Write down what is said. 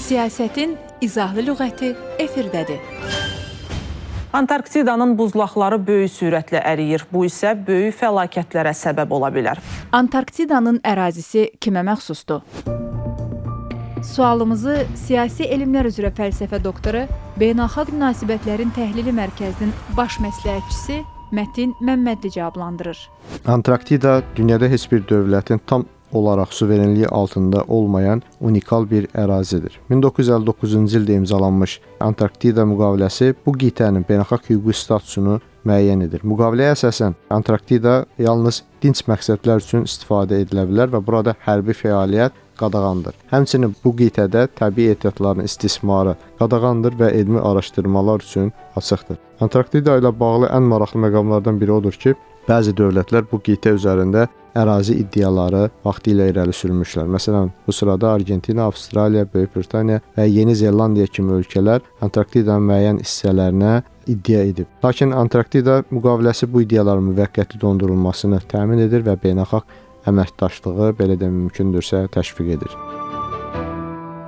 Siyasətin izahlı lüğəti efirdədir. Antarktidanın buzlaqları böyük sürətlə əriyir. Bu isə böyük fəlakətlərə səbəb ola bilər. Antarktidanın ərazisi kimə məxsusdur? Sualımızı siyasi elmlər üzrə fəlsəfə doktoru, Beynəlxalq Münasibətlərin Təhlili Mərkəzinin baş məsləhətçisi Mətin Məmmədli cavablandırır. Antarktida dünyada heç bir dövlətin tam olaraq suverenliyi altında olmayan unikal bir ərazidir. 1959-cu ildə imzalanmış Antarktida müqaviləsi bu qitənin beynəlxalq hüquqi statusunu müəyyən edir. Müqaviləyə əsasən Antarktida yalnız dinc məqsədlər üçün istifadə edilə bilər və burada hərbi fəaliyyət qadağandır. Həmçinin bu qitədə təbii ehtiyatların istismarı qadağandır və elmi araşdırmalar üçün açıqdır. Antarktida ilə bağlı ən maraqlı məqamlardan biri odur ki, bəzi dövlətlər bu qitə üzərində ərazi iddiaları vaxtilə irəli sürmüşlər. Məsələn, bu sırada Argentina, Avstraliya, Böyük Britaniya və Yeni Zelandiya kimi ölkələr Antarktidanın müəyyən hissələrinə iddia edib. Lakin Antarktida müqaviləsi bu iddiaların müvəqqəti dondurulmasını təmin edir və beynəlxalq əməkdaşlığı belə də mümkündürsə təşviq edir.